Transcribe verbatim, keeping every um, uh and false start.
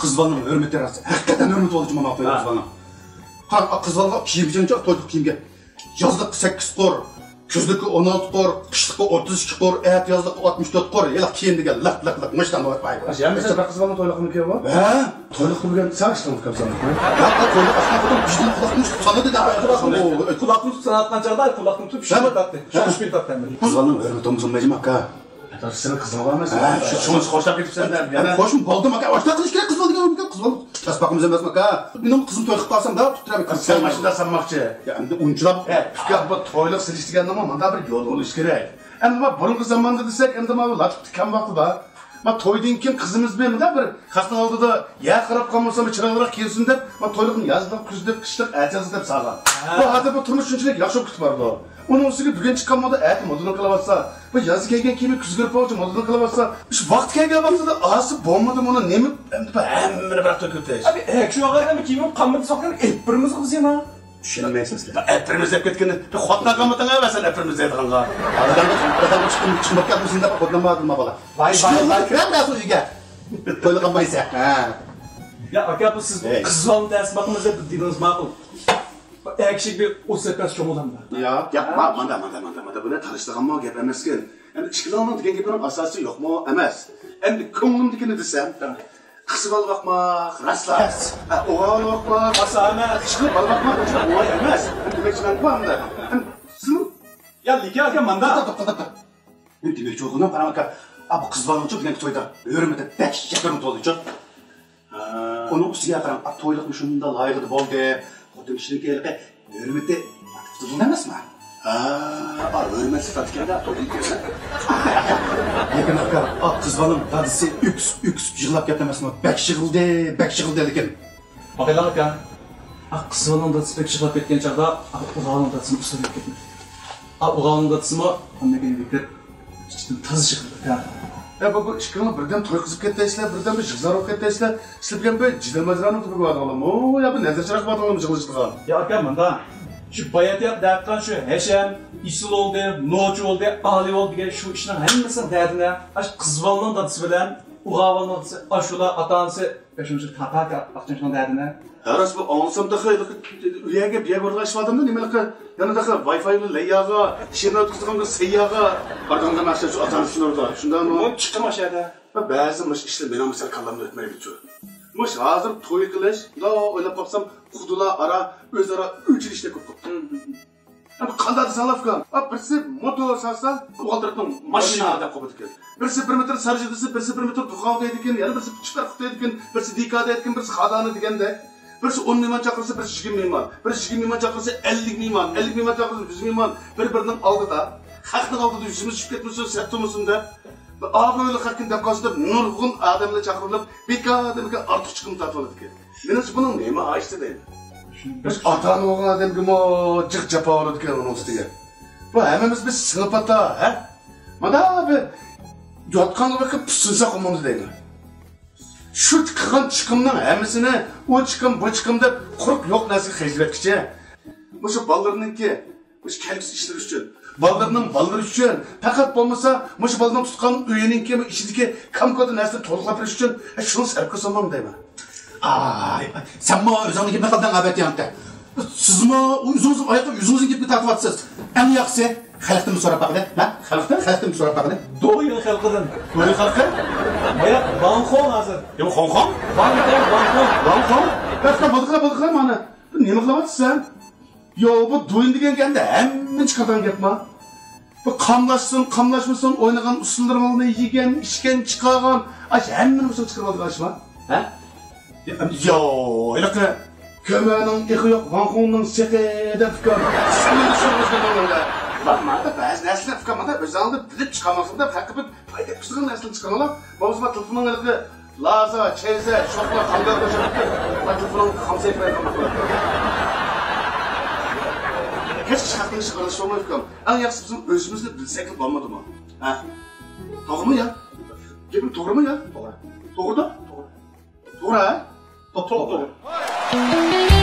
قىز بالىنىڭ ھۆرمىتى راست. ھەقىقەتەن ھۆرمىتى بولىدۇ ماڭا توي قىز بالىنىڭ. قارا، قىز بالىغا كىيىم چېنچاق، تويلۇق كىيىمگە. يازلىققا سەككىز قۇر، كۈزلۈككە ئون ئالتە قۇر، قىشلىققا ئوتتۇز ئىككى قۇر، ئەتە يازلىققا ئاتمىش تۆت قۇر، ھېلىقى كىيىم دېگەن لىق، لىق، لىق، مۇشتان بولۇپ باي. ھەممىسى بىر قىز بالىنىڭ تويلۇقىمۇ كىيىۋۇ؟ ھە؟ تويلۇق بولغان ساغ ئىشتىن كەپسەن. ھە، تويلۇق ئاشنا خوتۇن بىزنىڭ قۇلاقنى سانىدى دە. قۇلاقنى، قۇلاقنى تۇتۇپ ساناۋاتقان چاغدا قۇلاقنى تۇتۇپ شۇ تارتتى. شۇ ئىشنى تارتتى. قىز بالىنىڭ ھۆرمىتى بولمىسۇن بەيجىم ئاكا. سېنىڭ قىزىڭ بار ئەمەس. ھە، شۇ، شۇڭا خوشلاپ كېتىپسەن دە. يەنە خوشمۇ بولدۇم ئاكا. ئاشۇنداق قىلىش كېرەك قىز بالا دېگەن ئۇنىڭ قىز بالا. تەس باقىمىز ئەمەسمۇ ئاكا. مېنىڭ قىزىم توي قىلىپ قالسام دە، تۇتۇپ تۇرۇپ سەن ماشىنا سالماقچى. يا، ئەمدى ئۇنچىلاپ. ھە، ئۇكا، بۇ تويلۇق سېلىش دېگەننىڭمۇ مۇنداق بىر يول بولۇشى كېرەك. ئەمدى ما بۇرۇنقى زاماندا دېسەك، ئەمدى ما لاتلىق تىكەن ۋاقتىدا. ما تويدىن كېيىن قىزىمىز بىر مۇنداق بىر خەقنىڭ ئالدىدا يەر قاراپ قالمىسا چىرايلىق كىيىنسۇن دەپ، ما تويلۇقنى يازلىق، كۈزلۈك، قىشلىق، ئەتىيازلىق دەپ سالغان. ھە. بۇ ھازىر بۇ تۇرمۇش شۇنچىلىك ياخشى بولۇپ كېتىپ بارىدۇ. ئۇنىڭ ئۈستىگە بۈگۈن چىققان مودا ئەتە مودىنى قىلىۋاتسا، بۇ يازدا كىيگەن كىيىمى كۈزگە كىرىپ بولغۇچە مودىنى قىلىۋاتسا، شۇ ۋاقتى كەلگەن ۋاقتىدا ئاسىي بولمىدىمۇ ئۇنى نېمە، ئەمدى بۇ ھەممىنى بىراق تۆكۈۋېتىش. ئەبى، ئەكشۇ ئاغا نېمە كىيىمىم قالمىدى سوققان ئېلىپ بېرىمىز قىز يەنە. چۈشەنمەيسىز سىلەر. ئەپىرىمىز دەپ كەتكىنى، بىر خوتۇن ئالغانمىدىڭ ھە سەن ئەپىرىمىز دەيدىغانغا. ئادەمگە، ئادەمگە چىقىم، چىقىم بولۇپ كەلدىڭ سەن دەپ خوتۇن ئالمىدىم بالا. ۋاي، ۋاي، ۋاي. كىرەم دەسۇ ئۆيگە. تويلۇق قىلمايسەن. ھە. يا ئاكا، بۇ سىز بۇ قىز بالىنى دەرس باقىمىز دەپ دېدىڭىز ماقۇل. ئەكشىك بىر ئوت سەپەس چوڭ ئادەم بار. يا. يا، ما-، ماندا، ماندا، ماندا، ماندا. بۇنى تالىشىدىغانمۇ گەپ ئەمەسكەن. ئەمدى ئىككىلىڭنىڭ دېگەن گېپىنىڭ ئاساسى يوقمۇ؟ ئەمەس. ئەمدى كۆڭلۈمدىكىنى دېسەم، قىز بالا باقماق راستلا. تەس. ھە، ئوغۇل بالا باقماق ئاسان ئەمەس. ئىشقىلىپ بالا باقماق ئۇنچىلىك ئوڭاي ئەمەس. دېمەكچىمەن بۇ ئەمدى. سىزمۇ يا لېكىن ئاكا ماندا. توختا، توختا، توختا. مەن دېمەكچى بولغىنىم، قاراڭ ئاكا، ئا، بۇ قىز بالىنىڭچۇ بۈگۈنكى تويدا ھۆرمىتى بەك يېقىرىن بولدىچۇ. ھە. ئۇنىڭ ئۈستىگە قاراڭ، ئا، تويلۇقمۇ شۇنداق لايىقىدا بولدى. خوتۇن كىشىنىڭكى ھېلىقى ھۆرمىتى ئارتىپ تۇرغان ئەمەسمۇ؟ ھە، ئا، ھۆرمەتلىك تارتىكەندە، تويدىن كېيىن. لېكىن ئاكا، ئا، قىز بالىنىڭ دادىسى ئۆكسۈپ، ئۆكسۈپ يىغلاپ كەتتى ئەمەسمۇ؟ بەك يىغلىدى، بەك يىغلىدى لېكىن. باقايلى ئاكا، ئا، قىز بالىنىڭ دادىسى بەك يىغلاپ كەتكەن چاغدا، ئا، ئوغۇلنىڭ دادىسىمۇ ئۇسسۇل يىغلاپ كەتمىدى. ئا، ئوغۇلنىڭ دادىسىمۇ ھەممىگە يۈگرەپ، ئىچىدىن تازا يىغلىدى ئاكا. يا، بۇ، بۇ ئىككىڭلار بىردەم توي قىزىپ كەتتەيسىلەر، بىردەم بىر يىغزار بولۇپ كەتتەيسىلەر. سىلەر بىلەن بىر جېدەل ماجىرانىڭ تۈپىگە باردىڭلارمۇ يا بىر نەزەر چىراغ باردىڭلارمۇ يىغلىشىدىغان؟ يا ئاكا، مۇنداق. شۇ باياتىياق دەۋاتقان شۇ ھەشەم، ئېسىل بولدى، نوچى بولدى، ئالىي بولدى دېگەن شۇ ئىشنىڭ ھەممىسىنىڭ دەردىنى ئاشۇ قىز بالىنىڭ دادىسى بىلەن ئوغۇل بالىنىڭ دادىسى، ئاشۇلار ئاتا-ئانىسى، شۇنچە تاپاكا ئاقچىنىڭ دەردىنى. ھە، راست، بۇ ئاڭلىسام تېخى ئۇ يەرگە، بۇ يەرگە بارغان ئىش ئادەمدە نېمە ھېلىقى، يەنە تېخى ۋاي فاي بىلەن لەيياغا، شېرىن تۇتقۇزغان بىر سەيياغا بارغانغا مەخسۇس شۇ ئاتا-ئانىسى شۇنداق، شۇنداقمۇ؟ بۇ چىقتىمۇ ئاشۇ يەردە. ھە، بەزى مۇشۇ ئىشلار مېنىڭمۇ سەل كاللامدىن ئۆتمەيدۇچۇ. مۇشۇ ھازىر توي قىلىش، مۇنداق ئويلاپ باقسام، خۇدىلار ئارا، ئۆزئارا ئۆچ ئېلىشتەك بولۇپ قاپتۇ. ئەمدى قانداق دېسەڭلار ئۇكام؟ ئا، بىرسى موتور سالسا، ئوغۇل تەرەپنىڭ ماشىنا دەپ قويىدىكەن. بىرسى بىر مېتىر ساراجا دېسە، بىرسى بىر مېتىر دۇخاۋ دەيدىكەن، يەنە بىرسى پىچىقلار دەيدىكەن، بىرسى دىكا دەيدىكەن، بىرسى خادانى دېگەندەك. بىرسى ئون مېھمان چاقىرسا، بىرسى يىگىرمە مېھمان، بىرسى يىگىرمە مېھمان چاقىرسا، ئەللىك مېھمان، ئەللىك مېھمان چاقىرسا، يۈز مېھمان. بىر-بىرىنىڭ ئالدىدا، خەقنىڭ ئالدىدا يۈزىمىز چۈشۈپ كەتمىسۇن، سەت تۇرمىسۇن دەپ، بىر ئابرۇيلۇق خەقكىن دەپ قالسا دەپ نۇرغۇن ئادەملەر چاقىرىلىپ، بىكاردىن بىكار ئارتۇق چىقىم تارتىۋالىدىكەن. مېنىڭچە بۇنىڭ نېمە ھاجىتى دەيمەن. بىز ئاتا-ئانا بولغان ئادەمگىمۇ جىق جاپا بولىدىكەن ئۇنىڭ ئۈستىگە. بۇ ھەممىمىز بىر سىڭىپ ئاتا، ھە؟ مانا بىر يوتقانغا بېقىپ پۇسۇنساق ئومۇمدا دەيمەن. شۇ قىلغان چىقىمنىڭ ھەممىسىنى ئۇ چىقىم، بۇ چىقىم دەپ قۇرۇق يوق نەرسىگە خەجلىۋەتكۈچە. مۇشۇ بالىلىرىنىڭكى مۇشۇ كەلگۈسى ئىشلىرى ئۈچۈن، بالىلىرىنىڭ بالىلىرى ئۈچۈن، پەقەت بولمىسا مۇشۇ بالىنىڭ تۇتقان ئۆيىنىڭكى ئىچىدىكى كامكودا نەرسىنى تولۇقلاپ بېرىش ئۈچۈن شۇنى سەرپ قىلساممۇ دەيمەن. ئاي، سەنمۇ ئۆزۈڭنى گېپىنى قىلدىڭ ئەبەت يانتە. سىزمۇ ئۆزىڭىزنىڭ ئايىغىغا ئۆزىڭىزنىڭ گېپىنى تارتىۋاتىسىز. ئەڭ ياخشىسى خەلقتىن سوراپ باقىلى. ھە؟ خەلقتىن؟ خەلقتىن سوراپ باقىلى. دويىڭ خەلقىدىن. دويىڭ خەلقى؟ بايا ۋاڭخۇڭ ھازىر. يا، خوڭخۇڭ؟ ۋاڭ دېگەن ۋاڭخۇڭ. ۋاڭخۇڭ؟ بەس، بولدى قىلە، بولدى قىلە، مانا. نېمە قىلىۋاتىسەن؟ يو، بۇ دويىن دېگەن گەپنى ھەممىنى چىقىرىدىغان گەپما؟ بۇ قاملاشسۇن، قاملاشمىسۇن، ئوينىغان ئۇسسۇللىرىڭنى يېگەن، ئىچكەن، چىقارغان، ئاشۇ ھەممىنى مۇشۇ چىقىرىۋالىدىغان ئىشما؟ ھە؟ يو، ھېلىقى كۆمەرنىڭ ئېقى يوق، ۋاڭخۇڭنىڭ سېقى دەپ ئۇكام. سەن مېنى چۈشەنمەيسەن ئۇنىڭدا. مانا بەزى نەرسىلەر ئۇكام، مانا ئۆزۈڭدىن بىلىپ چىقالمىساڭ دەپ ھەققى بىر پايدا كۈتىدىغان نەرسىلەرنى چىقىرىڭلار. بولمىسا تېلېفوننىڭ ھېلىقى لازا، چەيزە، شوخلا، خانگال قوشۇپ، ما تېلېفونۇڭ خامسايىپ قالغان بولىدۇ. ھېچ ئىش ھەققىدە ئىش قىلىش بولمايدۇ ئۇكام. ئەڭ ياخشىسى بىزنىڭ ئۆزىمىزنى بىلسەكلا بولمىدىمۇ؟ ھە؟ توغرىمۇ يا؟ گېپىم توغرىمۇ يا؟ توغرا. توغرىدا؟ توغرا. توغرا، ھە؟ توپ، توپ، توغرا.